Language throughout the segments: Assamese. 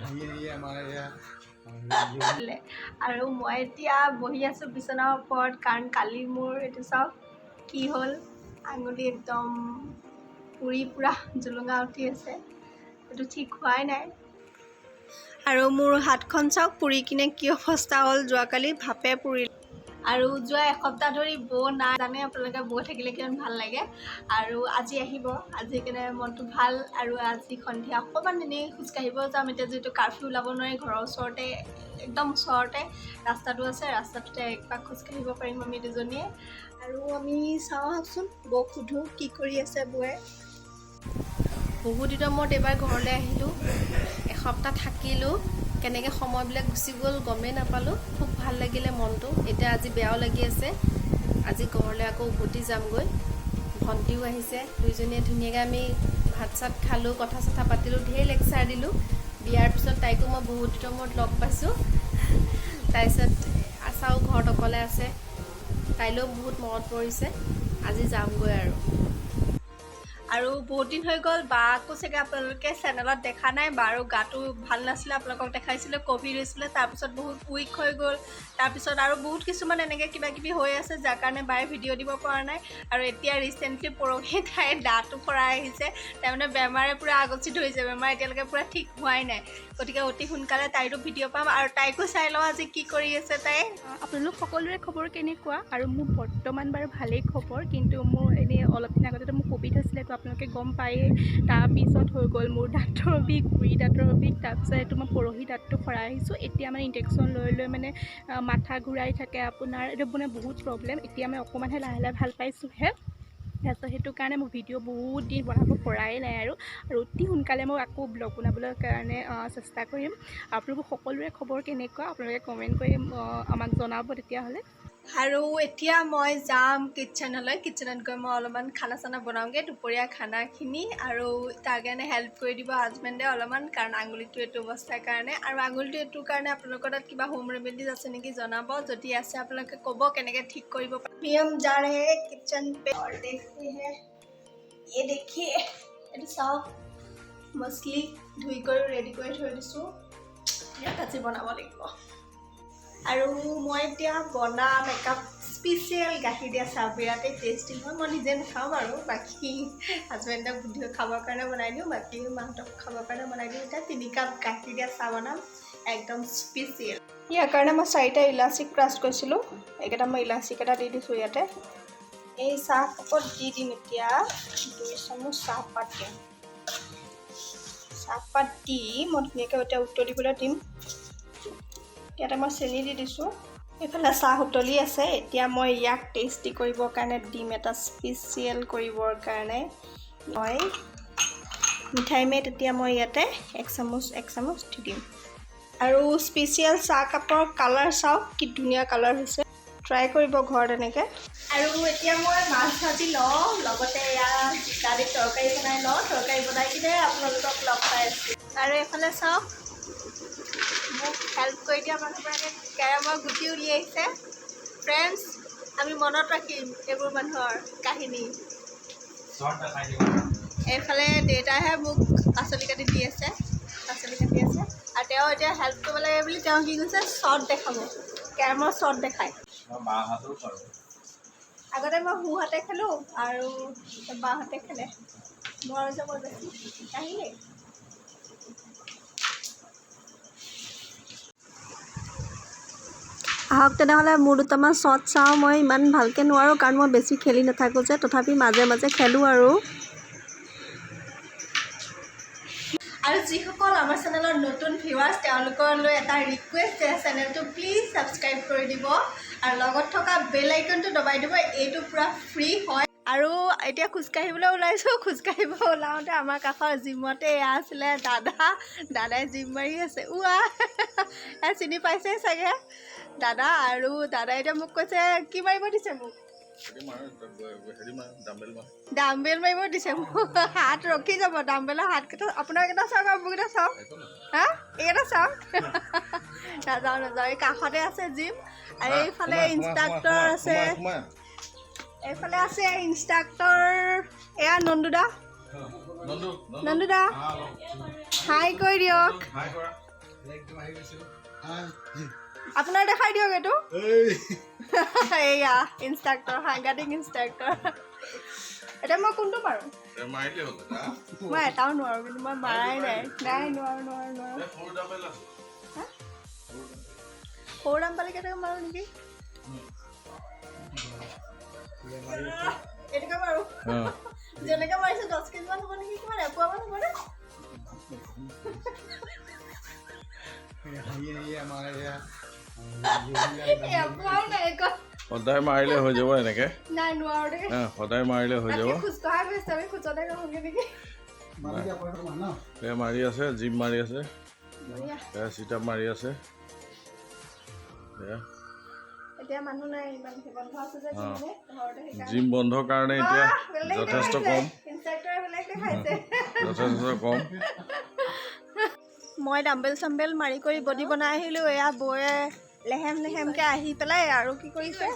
হাঁহি হাঁহি আমাৰ এয়া। আৰু মই এতিয়া বহি আছোঁ বিচনাৰ ওপৰত, কাৰণ কালি মোৰ এইটো চাওক কি হ'ল, আঙুলি একদম পুৰি পূৰা জুলুঙা উঠি আছে, এইটো ঠিক হোৱাই নাই। আৰু মোৰ হাতখন চাওক পুৰি কিনে কি অৱস্থা হ'ল, যোৱাকালি ভাপে পুৰিল। আৰু যোৱা এসপ্তাহ ধৰি বৌ নাই, জানে আপোনালোকে বৌ থাকিলে কিমান ভাল লাগে। আৰু আজি আহিব, আজি সেইকাৰণে মনটো ভাল। আৰু আজি সন্ধিয়া অকণমান এনেই খোজকাঢ়িব যাম। এতিয়া যিহেতু কাৰফিউ ওলাব নোৱাৰি, ঘৰৰ ওচৰতে একদম ওচৰতে ৰাস্তাটো আছে, ৰাস্তাটোতে একপাক খোজকাঢ়িব পাৰিম আমি দুজনীয়ে। আৰু আমি চাওঁ আহকচোন, বৌক সোধোঁ কি কৰি আছে বৌয়ে। বহুত দিনৰ মূৰত এইবাৰ ঘৰলৈ আহিলোঁ, এসপ্তাহ থাকিলোঁ, কেনেকৈ সময়বিলাক গুচি গ'ল গমেই নাপালোঁ। খুব ভাল লাগিলে মনটো। এতিয়া আজি বেয়াও লাগি আছে, আজি ঘৰলৈ আকৌ উভতি যামগৈ। ভণ্টিও আহিছে, দুইজনীয়ে ধুনীয়াকৈ আমি ভাত চাত খালোঁ, কথা চথা পাতিলোঁ, ঢেৰ লেকচাৰ দিলোঁ। বিয়াৰ পিছত তাইকো মই বহুত দিনৰ মূৰত লগ পাইছোঁ। তাৰপিছত আছাও ঘৰত অকলে আছে, তাইলৈও বহুত মনত পৰিছে। আজি যামগৈ আৰু। আৰু বহুত দিন হৈ গ'ল বাকো চাগে আপোনালোকে চেনেলত দেখা নাই। বাৰু গাটো ভাল নাছিলে, আপোনালোকক দেখাইছিলোঁ, ক'ভিড হৈছিলে, তাৰপিছত বহুত উইক হৈ গ'ল, তাৰপিছত আৰু বহুত কিছুমান এনেকৈ কিবা কিবি হৈ আছে, যাৰ কাৰণে বায়ে ভিডিঅ' দিব পৰা নাই। আৰু এতিয়া ৰিচেণ্টলি পৰহি তাই দাঁতো সৰাই আহিছে, তাৰমানে বেমাৰে পূৰা আগচি ধৰিছে, বেমাৰ এতিয়ালৈকে পূৰা ঠিক হোৱাই নাই। গতিকে অতি সোনকালে তাইৰো ভিডিঅ' পাম আৰু তাইকো চাই লওঁ আজি কি কৰি আছে তাই। আপোনালোক সকলোৰে খবৰ কেনেকুৱা? আৰু মোৰ বৰ্তমান বাৰু ভালেই খবৰ, কিন্তু মোৰ এনেই অলপ দিন আগতেতো মোৰ ক'ভিড হৈছিলে, তো আপোনালোকে গম পায়েই। তাৰপিছত হৈ গ'ল মোৰ দাঁতৰ বিষ, গুৰি দাঁতৰ বিষ। তাৰপিছত এইটো মই পৰহি দাঁতটো সৰাই আহিছোঁ। এতিয়া মানে ইনজেকশ্যন লৈ লৈ মানে মাথা ঘূৰাই থাকে আপোনাৰ, এইটো মানে বহুত প্ৰব্লেম। এতিয়া মই অকণমানহে লাহে লাহে ভাল পাইছোঁহে। তাৰপিছত সেইটো কাৰণে মই ভিডিঅ' বহুত দিন বনাব পৰাই নাই আৰু আৰু অতি সোনকালে মই আকৌ ব্লগ বনাবলৈ কাৰণে চেষ্টা কৰিম। আপোনালোকৰ সকলোৰে খবৰ কেনেকুৱা আপোনালোকে কমেণ্ট কৰি আমাক জনাব তেতিয়াহ'লে। আৰু এতিয়া মই যাম কিটচেনলৈ। কিটচেনত গৈ মই অলপমান খানা চানা বনাওঁগৈ, দুপৰীয়া খানাখিনি। আৰু তাৰ কাৰণে হেল্প কৰি দিব হাজবেণ্ডে অলপমান, কাৰণ আঙুলিটো এইটো অৱস্থাৰ কাৰণে। আৰু আঙুলিটো এইটোৰ কাৰণে আপোনালোকৰ তাত কিবা হোম ৰেমেডিজ আছে নেকি জনাব, যদি আছে আপোনালোকে ক'ব কেনেকৈ ঠিক কৰিব পাৰি। हम जा रहे हैं किचन पे और देखते हैं, ये देखिए এইটো চাওক, মছলি ধুই কৰি ৰেডি কৰি থৈ দিছোঁ, ইয়াত আজি বনাব লাগিব। আৰু মই এতিয়া বনাম একাপ স্পেচিয়েল গাখীৰ দিয়া চাহ, বিৰাটেই টেষ্টি হয়। মই নিজে নাখাওঁ বাৰু, বাকী হাজবেণ্ডক বুদ্ধি খাবৰ কাৰণে বনাই দিওঁ, বাকী মাহঁতক খাবৰ কাৰণে বনাই দিওঁ। এতিয়া 3 কাপ গাখীৰ দিয়া চাহ বনাম, একদম স্পেচিয়েল। ইয়াৰ কাৰণে মই চাৰিটা ইলাচি ক্ৰাছ কৰিছিলোঁ, এইকেইটা মই ইলাচিকেইটা দি দিছোঁ ইয়াতে। এই চাহ কাপত দি দিম এতিয়া 2 চামুচ চাহপাত দিম। চাহপাত দি মই ধুনীয়াকৈ এতিয়া উতলিবলৈ দিম। ইয়াতে মই চেনি দি দিছোঁ। এইফালে চাহ উতলি আছে। এতিয়া মই ইয়াক টেষ্টি কৰিবৰ কাৰণে দিম এটা স্পেচিয়েল কৰিবৰ কাৰণে মই মিঠাই মেট এতিয়া মই ইয়াতে এক চামুচ এক চামুচ দি দিম। আৰু স্পেচিয়েল চাহ কাপৰ কালাৰ চাওক, কি ধুনীয়া কালাৰ হৈছে। ট্ৰাই কৰিব ঘৰত এনেকৈ। আৰু এতিয়া মই মাছ ভাজি লওঁ, লগতে এয়া জিকা দি তৰকাৰী বনাই লওঁ। তৰকাৰী বনাই কিনে আপোনালোকক লগ পাই আছোঁ। আৰু এইফালে চাওক, মোক হেল্প কৰি দিয়া মানুহগৰাকীয়ে কেৰমৰ গুটি উলিয়াইছে। ফ্ৰেণ্ডছ, আমি মনত ৰাখিম এইবোৰ মানুহৰ কাহিনী। এইফালে দেউতাইহে মোক পাচলি কাটি দি আছে, পাচলি কাটি আছে। আৰু তেওঁ এতিয়া হেল্প কৰিব লাগে বুলি তেওঁ কি কৈছে, শ্বট দেখাব, কেৰমৰ শ্বট দেখায়। বাঁহাতেও পাৰোঁ। আগতে মই সোঁহাতে খেলোঁ আৰু বাওঁহাতে খেলে। নোৱাৰোঁ যে মই বেছি কাহিনী। আহক তেনেহ'লে মোৰ দুটামান শ্বট চাওঁ। মই ইমান ভালকৈ নোৱাৰোঁ, কাৰণ মই বেছি খেলি নাথাকোঁ যে, তথাপি মাজে মাজে খেলোঁ। আৰু যিসকল আমাৰ চেনেলৰ নতুন ভিউৱাৰ্ছ, তেওঁলোকলৈ এটা ৰিকুৱেষ্ট যে চেনেলটো প্লিজ ছাবস্ক্ৰাইব কৰি দিব আৰু লগত থকা বেল আইকনটো দবাই দিব। এইটো পূৰা ফ্ৰী হয়। আৰু এতিয়া খোজকাঢ়িবলৈ ওলাইছোঁ। খোজকাঢ়িব ওলাওঁতে আমাৰ কাষৰ জিমতে এয়া আছিলে দাদা, দাদাই জিম মাৰি আছে। উৱা, এয়া চিনি পাইছে চাগে দাদা। আৰু দাদাই এতিয়া মোক কৈছে, কি মাৰিব দিছে মোক? ডাম্বেল মাৰিব দিছে মোক। হাত ৰখি যাব ডাম্বেলৰ হাতকেইটা। আপোনাৰকেইটা চাওক আৰু মোৰকেইটা চাওক। হা, এইকেইটা চাওক। নাযাওঁ নাযাওঁ। এই কাষতে আছে জিম। আৰু এইফালে ইনষ্ট্ৰাক্টৰ আছে, এইফালে আছে ইনষ্ট্ৰাক্টৰ এয়া নন্দুদা। নন্দু দা, হাই কৰি দিয়ক। একদম আহি গৈছো। হাই। আপোনাৰ দেখাই দিয়ক এইটো। এই। এইয়া ইনষ্ট্ৰাক্টৰ, সাংঘাতিক ইনষ্ট্ৰাক্টৰ। এতিয়া মই কোনটো মাৰোঁ? মাৰিলে হ'ল। মই এটাও নোৱাৰোঁ, কিন্তু মই মাৰাই নাই। নাই, নোৱাৰোঁ, নোৱাৰোঁ, নোৱাৰোঁ। সৰু ডাম্বেল আছে। সৰু দাম পালে কেইটাকে মাৰোঁ নেকি? এইটোকে মাৰোঁ। যেনেকে মাৰিছে 10 কেজিমান হ'ব নেকি? কিমান, এপোৱামান হ'বনে? হাঁহি হাঁহি আমাৰ এয়া। এপোৱাও নাই একো। সদায় মাৰিলে হৈ যাব এনেকে। নাই, নোৱাৰোঁ দেই। সদায় মাৰিলে হৈ যাব। তাতকে খোজ কঢ়া বেছি, আমি খোজতে কাঢ়োগৈ নেকি? এয়া মাৰি আছে, জিম মাৰি আছে। বঢ়িয়া। এয়া চিট আপ মাৰি আছে এয়া। এতিয়া মানুহ নাই ইমান, বন্ধ আছে যে জিম ঘৰতে, সেইকাৰণে। জিম বন্ধৰ কাৰণে এতিয়া বাহ, বেলেগ যথেষ্ট দেখাইছে। কম। ইনষ্ট্ৰাক্টৰে বেলেগ দেখাইছে। যথেষ্ট কম। মই ডাম্বেল চাম্বেল মাৰি কৰি বডি বনাই আহিলোঁ। এয়া বৌয়ে লেহেম লেহেমকৈ আহি পেলাই আৰু কি কৰিছে?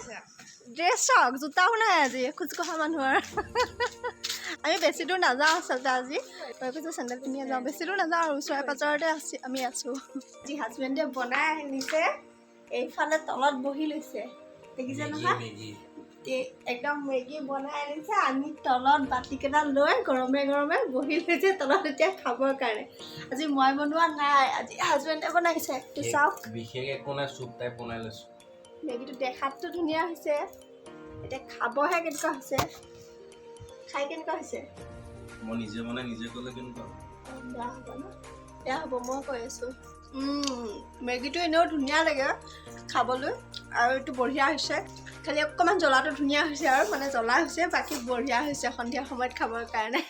ড্ৰেছ চাওক, জোতাও নাই আজি, খোজ কঢ়া মানুহৰ। আমি বেছি দূৰ নাযাওঁ আচলতে আজি। মই কৈছোঁ চেণ্ডেল পিন্ধিয়ে যাওঁ, বেছি দূৰ নাযাওঁ আৰু ওচৰে পাঁজৰতে আছি আমি আছোঁ। আজি হাজবেণ্ডে বনাই আনিছে, এইফালে তলত বহি লৈছে, দেখিছে নহয়? একদম মেগী বনাই আনিছে, আনি তলত বাতিকেইটা লৈ গৰমে গৰমে বহি লৈছে তলত এতিয়া খাবৰ কাৰণে। আজি মই বনোৱা নাই, আজি হাজবেণ্ডে বনাইছে। তো চাওক। বিশেষ একো নাই, চুপ টাইপ বনাই লৈছো। মেগীটো দেখাততো ধুনীয়া হৈছে, এতিয়া খাবহে কেনেকুৱা হৈছে। খাই কেনেকুৱা হৈছে? মই নিজে বনাই নিজে ক'লে কেনেকুৱা? বেয়া হ'ব ন? বেয়া হ'ব, মই কৈ আছোঁ। মেগীটো এনেও ধুনীয়া লাগে খাবলৈ আৰু এইটো বঢ়িয়া হৈছে। খালি অকণমান জ্বলাটো ধুনীয়া হৈছে আৰু মানে জ্বলা হৈছে, বাকী বঢ়িয়া হৈছে সন্ধিয়া সময়ত খাবৰ কাৰণে।